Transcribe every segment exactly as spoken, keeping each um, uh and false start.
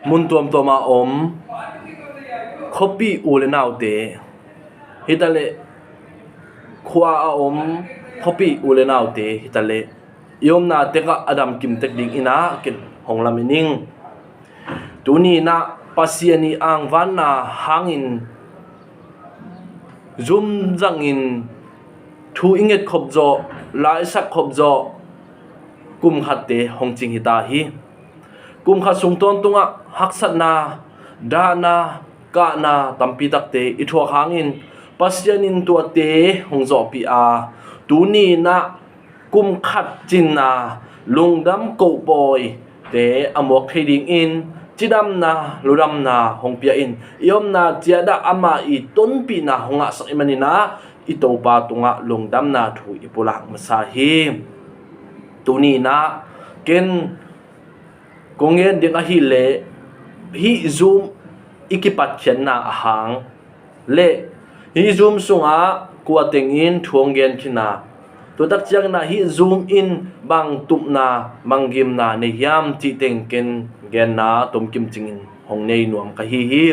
Mun tuamtuam a om khuapi u le naute hitaleh, khua a om khuapi u le naute hitaleh, i omna tekah a damkim tek ding inah ken hong lamen ing. Tuni inah Pasian i angvanna hangin Zoom zangin thu i nget khop zawh, la i sak khop zawh kum khatte hong cing hita hi. Kum khat sung tawntungah haksatna, dahna, kahna tampi takte i thuak hangin Pasian in tuate hong zawhpih a, tuni inah kum khat cinna lungdam kohpawite a muak thei dingin cidamna ludamna hong pia in, i omna ciatah amah i tonpihna hong ngahsak i maninah i Topa tungah lungdamna thu i pulak masa hi. Tuni inah ken kong gen ding ahileh, hih Zoom i kipatkhiatna ahang le hih Zoom sungah kua tengin thu hong gen khin a, tua tak cianginah hih Zoom in bang tupna bang gimna nei hiam cih teng ken genna tomkim cingin hong nei nuam ka hi hi.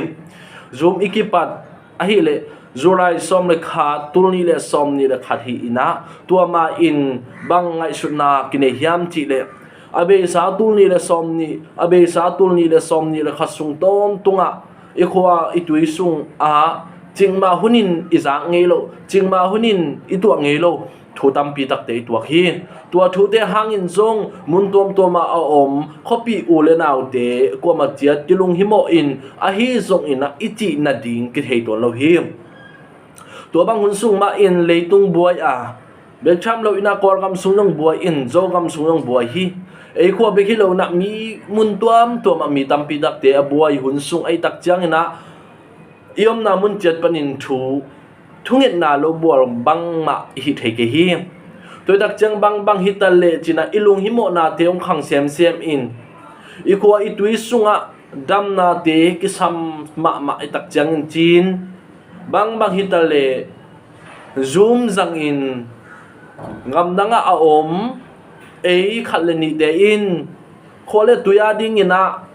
Zoom i kipat ahileh July sawm le khat, tul nih le sawm nih le khat hi inah, tua mah in bang ngaihsutna kinei hiam cihleh, a beisa tul nih le sawm nih, a beisa tul nih le sawm nih le khat sung tawntungah i khua i tui sungah cikmah hunin i zak ngei lo, cikmah hunin i tuah ngei lo thu tampi takte i tuak hi. Tua thute hangin zong mun tuamtuamah a om khuapi u le naute kuamah ciat kilunghimawh in ahi zongin ah i cih nading kithei tuan lo hi. Tua bang hun sung mah in leitung buai a, bek tham lo inah Kawlgam sung zong buai in Zogam sung zong buai hi. Ei khua bek hi lo inah mi mun tuamtuamah mi tampi takte a buai hun sung ahih tak cianginah i omna mun ciat panin thu thungetna lo bual bangmah i hih thei kei hi. Tua tak ciang bangbang hitaleh cinah i lunghimawhnate hong khang semsem in, i khua i tui sungah damnate kisam mahmah i tak ciangin cin, bangbang hitaleh Zoom zangin gamdangah a om ei khat le nihte in khua le tui a dinginah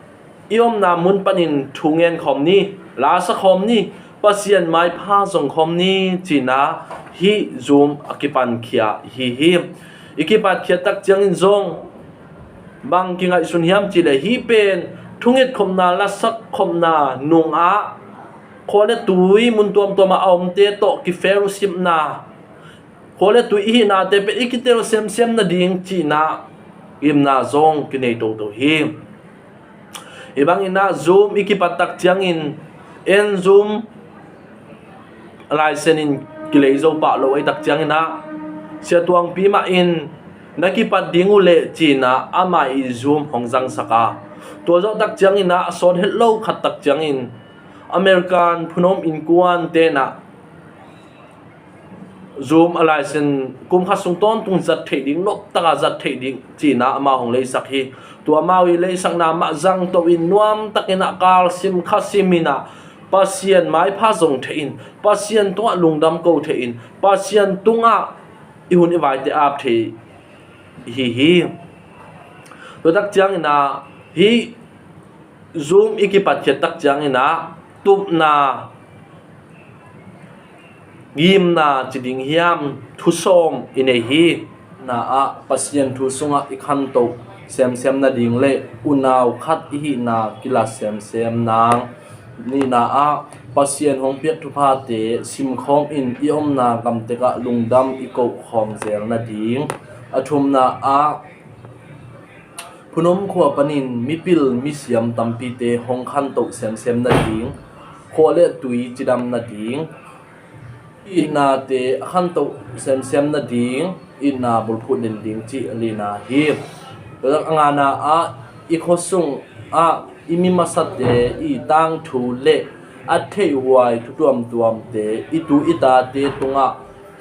i omna mun panin thu ngen khawm ni, la sa khawm ni, Pasian maipha zong khawm ni cinah hih Zoom a kipankhia hi hi. I kipatkhiat tak ciangin zong bang kingaihsun hiam cihleh, hih pen thunget khopna, lasak khopna nungah khua le tui mun tuamtuamah a omte tawh kifellowshipna, khua le tui i hihnate pen i kitelsiamsiam nading cihna gimna zong kinei toto hi. Hih banginah Zoom i kipat tak ciangin en Zoom a license in kilei zo pah lo ahih tak cianginah Sia Tuangpi mah in na kipat ding uh leh cinah amah i Zoom hong zangsak a, tua zawh tak cianginah a sawt het lo khat tak ciangin American phunom innkuan tenah Zoom a license kum khat sung tawntung zat theih ding, noptaka zat theih ding cinah amau hong leisak hi. Tua amau i leisakna mah zangto in nuamtakinah kalsim khasim inah Pasian maipha zong theih in, Pasian tungah lungdam ko theih in, Pasian tungah i hun i vaite ap thei hi hi. Tua tak cianginah hih Zoom i kipatkhiat tak cianginah tupna, gimna ci ding hiam, thusawm i nei hi. Na ah Pasian thu sungah i khanto semsem nading le unau khat i hihna kila semsem nang. Nihna ah Pasian hong piak thuphate simkhawm in i omna gamtekah lungdam i kohkhawm zel nading. A thumna ah Phunom khua panin mipil misiam tampite hong khantoh semsem nading, khua le tui cidam nading, itnate a khantoh semsem nading, itna bulphuh den ding cih a lina hi. Tua a ngana ah i khuasung ah i mi masate i tangthu le a theihhuai thu tuamtuamte i tu i tate tungah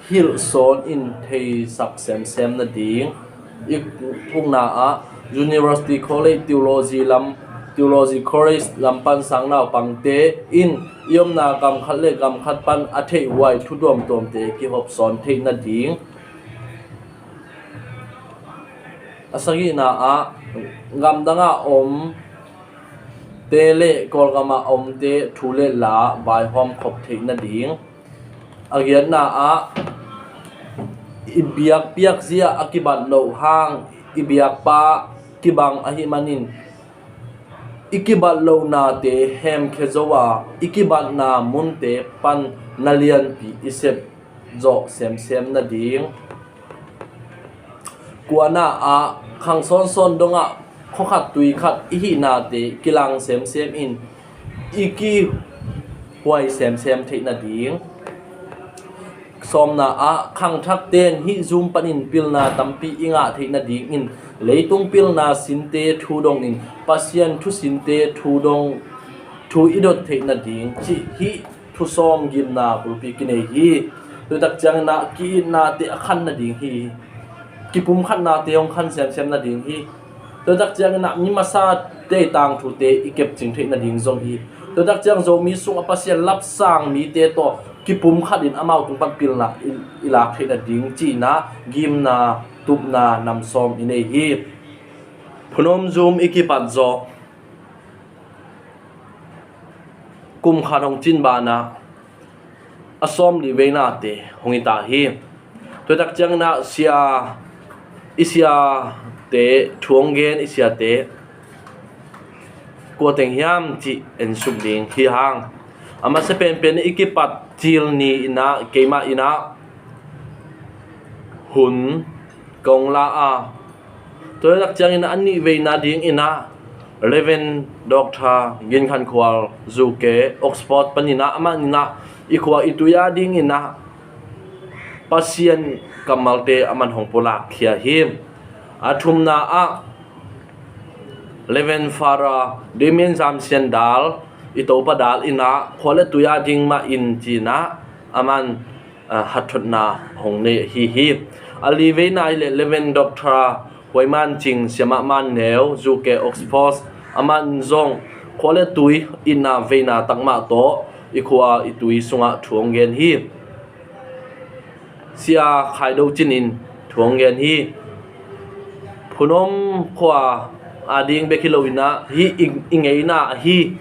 hilh sawn in theisak semsem nading. I ukna ah University College Theology lam, Theology College lam pan sang naupangte in i omna gam khat le gam khat pan a theihhuai thu tuamtuamte kihop sawn theih nading. A sagihna ah gamdang ah om te le Kawlgam ah a omte thu le la vaihawm khop theih nading. A giatna ah i biakpiak zia a kibat loh hang i biakpa kibang ahih manin i kibat lohnate hemkhia zo a i kibatna munte pan na lianpi i sep zawh semsem nading. Kuana ah khang sawnsawn dongah khuakhat tuikhat i hihnate kilang semsem in i kihuai semsem theih nading. Sawmna ah khangthakte in hih zum panin pilna tampi i ngah theih nadingin leitung pilna sinte thu dongin Pasian thusinte thu dong thu i dot theih nading cih hih thusawm gimna bulpi kinei hi. Tuitak ciangin ah ki-itnate a khan nading hi. Kipumkhatnate hong khan semsem nading hi. Tuitak ciangin ah mi masate tangthute i kepcing theih nading zong hi. Tuitak ciang Zomi sungah Pasian lapsang mite tawh kipumkhat in amau tung pan pilna i, i lak theih nading cihna gimna tupna nam sawm i nei hi. Phunom zum i kipat zawh kum khat hong cin banah a sawmli veinate hong hi ta hi. Tuitak ciangin ah sia, i siate thu hong gen i siate kua teng hiam cih en suk ding hi hang. A masa penpen i kipat cil ni in ah keimah in ah hun kong la a, tuitak ciangin a nih veina dingin ah Reverend Doctor Gin Khan Khual, Zuke, Oxford panin ah amah in ah i khua i tui a dingin ah Pasian kammalte a man hong pulak khia hi. A thumna ah Reverend Father Damien Zam Sian Dal, i Topa Dal in ah khua le tui a ding mah in ci-in ah a man, ah, hatthotna hong nei ahi hi. A li veina i le Reverend Doctor Huai Man Cing, Siamah Man Neu, Zuke, Oxford, a man zong khua le tui itna veina takmah tawh i khua i tui sungah thu hong gen hi. Sia Khai Do Cin in thu hong gen hi. Phunom khua a ding bek hi lo in ah hih i, i ngeina ahi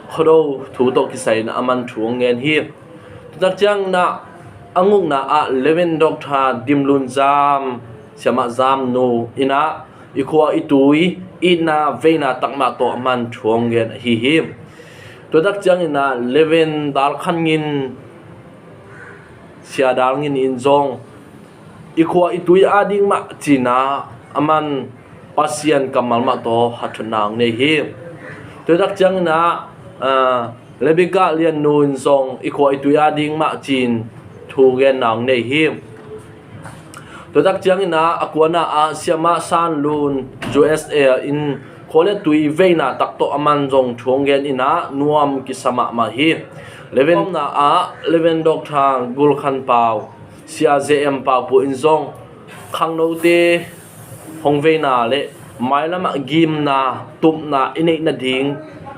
Khuado thu tawh kisai in ah a man thu hong gen hi. Tuitak ciangin ah a ngukna ah Reverend Doctor Dim Lun Zam, Siamah Zam Nu in ah i khua i tui itna veina takmah tawh a man thu hong gen ahi hi. Tuitak ciangin ah Reverend Dal Khan Ngin, Sia Dal Ngin in zong i khua i tui a ding mah ci-in ah a man Pasian kammal mah tawh hatthotna hong nei hi. Tuitak ciangin ah, ah, Rebecca Lian Nu in zong i khua i tui a ding mah ci-in thugenna hong nei hi. Tuitak ciangin ah a kuana ah Siamah San Lun, U S A in khua le tui veina tak tawh a man zong thu hong gen in ah nuam kisa mahmah hi. Reverend na ah Reverend Doctor Gul Khan Pau, Sia J M Pau Pu in zong khangnote hong veina le mailamah gimna tupna i neih nading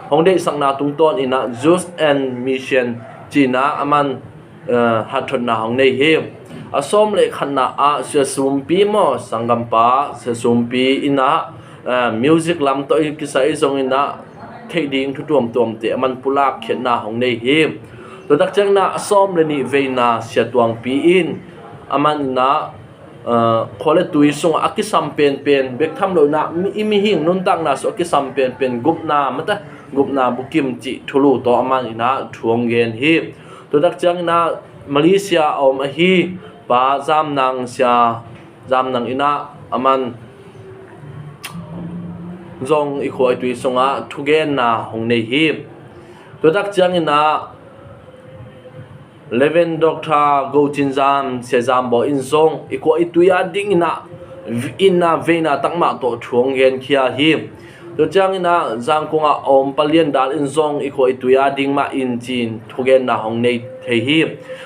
hong deihsakna tungtawn in ah Youth and Mission ci-in ah a man, eh, hatthotna hong nei hi. A sawm le khatna ah Sia Sumpi maw, sanggampa Sia Sumpi in ah, eh, music lam tawh i kisai zongin ah theih ding thu tuamtuamte a man pulak khiatna hong nei hi. Tuitak ciangin ah a sawm le nih veina Sia Tuangpi in a man in ah, ah, khua le tui sungah a kisam penpen, bek tham lo in ah mi, i mihing nuntakna sungah a kisam penpen gupna mata, gupna bukim cih thulu tawh a man in ah thu hong gen hi. Tuitak ciangin ah Malaysia a om ahi Pa Zam Nang, Sia Zam Nang in ah a man zong i khua i tui sungah thugenna hong nei hi. Tuitak ciangin ah Reverend Doctor Go Cin Zam, Sia Zam Baw in zong i khua i tui a dingin ah itna veina takmah tawh thu hong genkhia hi. Tua ciangin ah Zangkong ah a om Pa Lian Dal in zong i khua i tui a ding mah in ci-in thugenna hong nei thei hi.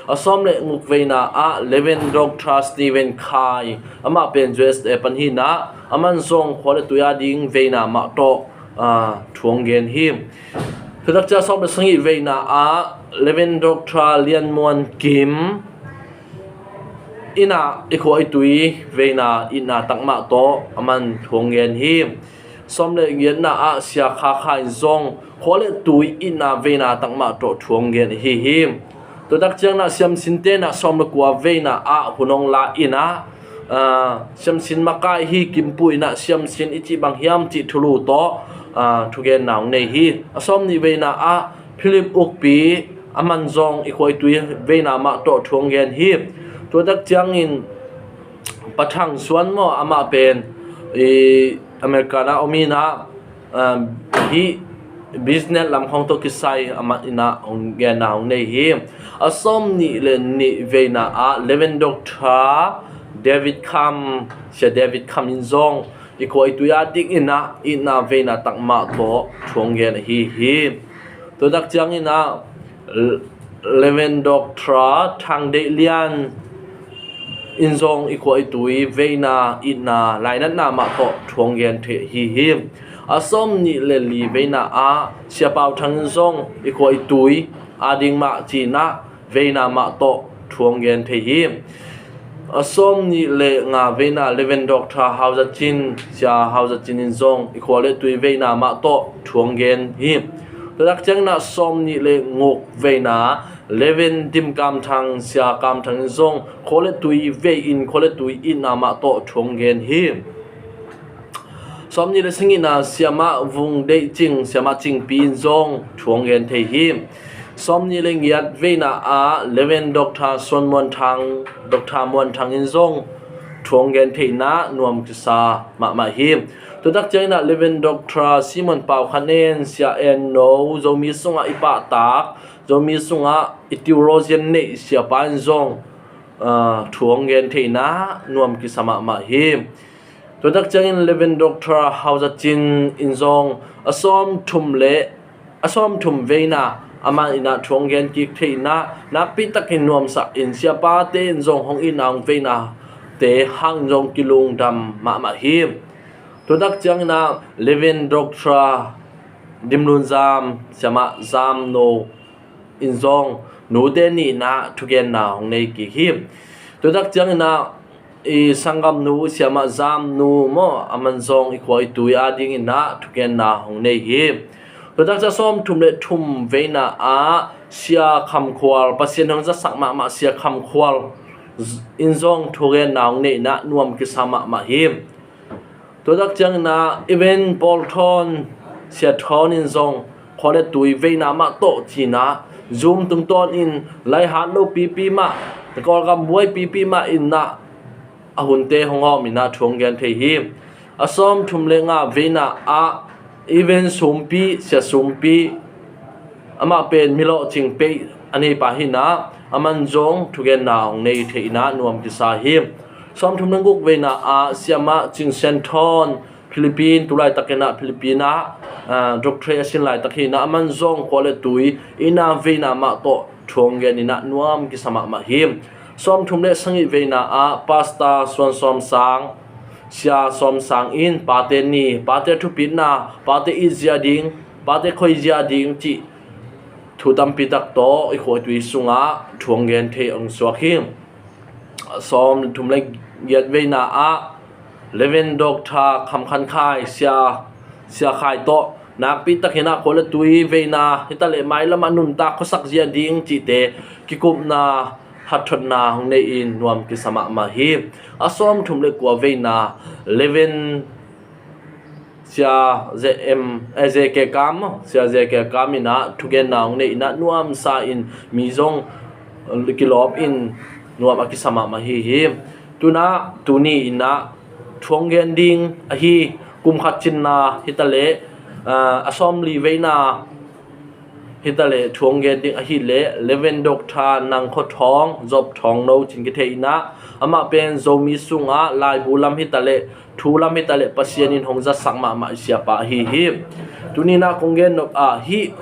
A sawm le nguk veina ah Reverend Doctor Stephen Khai, amah pen U S A pan hi in ah a man zong khua le tui a ding veina mah tawh, ah, thu hong gen hi. Tuitak ciang a sawm le sagih veina ah Reverend Doctor Lian Muan Kim in ah i khua i tui veina itna takmah tawh a man thu hong gen hi. Sawm le giatna ah Sia Kha Kha in zong khua le tui itna veina takmah tawh thu hong gen ahi hi. Tua tak ciangin ah Siam Sin te in ah sawm le kua veina ah hun hong la in ah, aa, Siam Sin makai hi Kim Pu in ah Siam Sin i cih bang hiam cih thulu tawh, aa, thugenna hong nei hi. A sawm nih veina ah Philip Ukpi, aman zong i khua i tui veina mah tawh thu hong gen hi. Tua tak ciangin Pa Thang Suan maw, amah pen i America ah om in ah, um, hih business lam khawng tawh kisai amah in ah hong genna hong nei hi. A sawm nih le nih veina ah Reverend Doctor David Kham, Sia David Kham in zong i khua i tui adingin ah itna veina takmah tawh thu hong gen ahi hi. Tua tak ciangin ah Reverend Doctor Thang Deih Lian in zong i khua i tui veina itna lainatna mah tawh thu hong gen thei ahi hi. A sawm nih le li veina ah Sia Pau Thang in zong i khua i tui ading mah ci-in ah veina mah tawh thu hong gen thei hi. A sawm nih le nga veina Reverend Doctor Hau Za Cin, Sia Hau Za Cin in zong i khua le tui veina mah tawh thu hong gen hi. Tua tak ciangin ah sawm nih le nguk veina Reverend Dim Kam Thang, Sia Kam Thang in zong khua le tui vei in khua le tui itna mah tawh thu hong gen hi. Sawm nih le sagihna Siamah Vung Deih Cing, Siamah Cingpi in zong thu hong gen thei hi. Sawm nih le giat veina ah Reverend Doctor Suan Muan Thang, Doctor Muan Thang in zong thu hong gen theihna nuam kisa mahmah hi. Tua tak ciangin ah Reverend Doctor Simon Pau Khan En, Sia En No, Zomi sungah i pahtak, Zomi sungah i theologian neih siapa in zong, aa, thu hong gen theihna nuam kisa mahmah hi. Tua tak ciangin Reverend Doctor Hau Za Cin in zong a sawm thum le a sawm thum veina amah in ah thu hong gen kik theihna nakpi takin nuamsak in siapate in zong hong itna hong veina te hang in zong kilungdam mahmah hi. Tua tak ciangin ah Reverend Doctor Dim Lun Zam, Siamah Zam No in zong nute nih in ah thugenna hong nei kik hi. Tua tak ciangin ah i sanggamnu Siamah Zam Nu maw, aman zong i khua i tui adingin ah thugenna hong nei hi. Tua tak ciang sawm thum le thum veina ah Sia Kham Khual, Pasian hong zatsak mahmah Sia Kham Khual in zong thugenna hong neihna nuam kisa mahmah hi. Tua tak ciangin ah Evan Paul Thawn, Sia Thawn in zong khua le tui veina mah tawh ci-in ah Zoom tungtawn in laihat lo pipi mah, Kawlgam buai pipi mah in ah a hunte hong hawm in ah thu hong gen thei hi. A sawm thum le nga veina ah Evan Sumpi, Sia Sumpi, amah pen mi lawhcing peih a neipa hi in ah aman zong thugenna hong nei theihna nuam kisa hi. Sawm thum le guk veina ah Siamah Cing Sian Thawn, Philippine, tu laitakin ah Philippine ah, aa, doctorate a sin laitak hi in ah aman zong khua le tui itna veina mah tawh thu hong gen in ah nuam kisa mahmah hi. Sawm thum le sagih veina ah Pastor Suan Sawm Sang, Sia Sawm Sang in pate ni, pate thupitna, pate itzia ding, pate khoizia ding cih thu tampi tak tawh i khua i tui sungah thu hong gen thei hong suak hi. Sawm thum le giat veina ah Reverend Doctor Kham Khan Khai, Sia, Sia Khai tawh nakpi takin ah khua le tui veina hi ta leh mailam a nuntak khuasak zia ding cihte kikupna hatthotna hong nei in nuam kisa mahmah hi. A sawm thum le kua veina Reverend Sia J M, eh, J K Kam, Sia J K Kam in ah thugenna hong nei in ah nuamsa in mi zong kilawm in nuam a kisa mahmah hi hi. Tu-in ah tuni in ah thu hong gen ding ahi kum khat cinna hi ta leh, aa, a sawm li veina hi ta leh thu hong gen ding ahih leh Reverend Doctor Nang Khaw Thawng, Zop Thawng No ci-in kithei in ah amah pen Zomi sungah laibu lam hi ta leh thu lam hi ta leh Pasian in hong zatsak mahmah i siapa ahi hi. Tuni in ah kong gen nop ah hih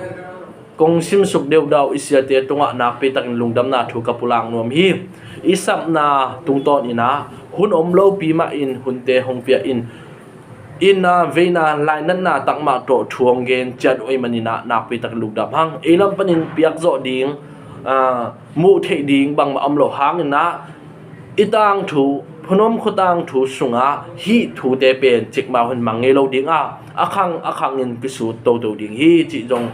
kong simsuk deuhdeuh i siate tungah nakpi takin lungdamna thu ka pulak nuam hi. I sapna tungtawn in ah hun om lopi mah in hunte hong pia in, itna veina lainatna takmah tawh thu hong gen ciat uh ahih manin ah nakpi takin lungdam hang. Ei lam panin piak zawh ding, aa, muh theih ding bangmah om lo hangin ah i tangthu Phunom khotang thu sungah hih thute pen cikmah hun mang ngei lo ding a, a khang a khangin kisut toto ding hi cih zong,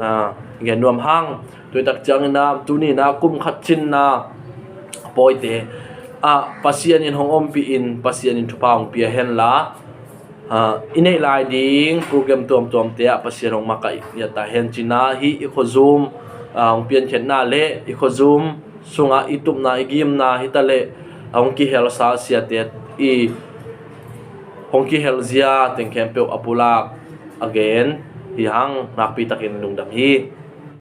ah, gen nuam hang. Tuitak ciangin ah, tuni in ah kum khat cinna pawite ah Pasian in hong ompih in, Pasian in thupha hong pia henla, ah, i neih lai ding program tuamtuamte ah Pasian hong makaih ta hen cin ah, hih i khuazum, ah, hong piankhiatna le i khuazum sungah i tupna, i gimna hi ta leh, ah, hong kihelsa siate i hong kihelzia teng khempeuh a pulak a gen hi hang. Nakpi takin lungdam hi.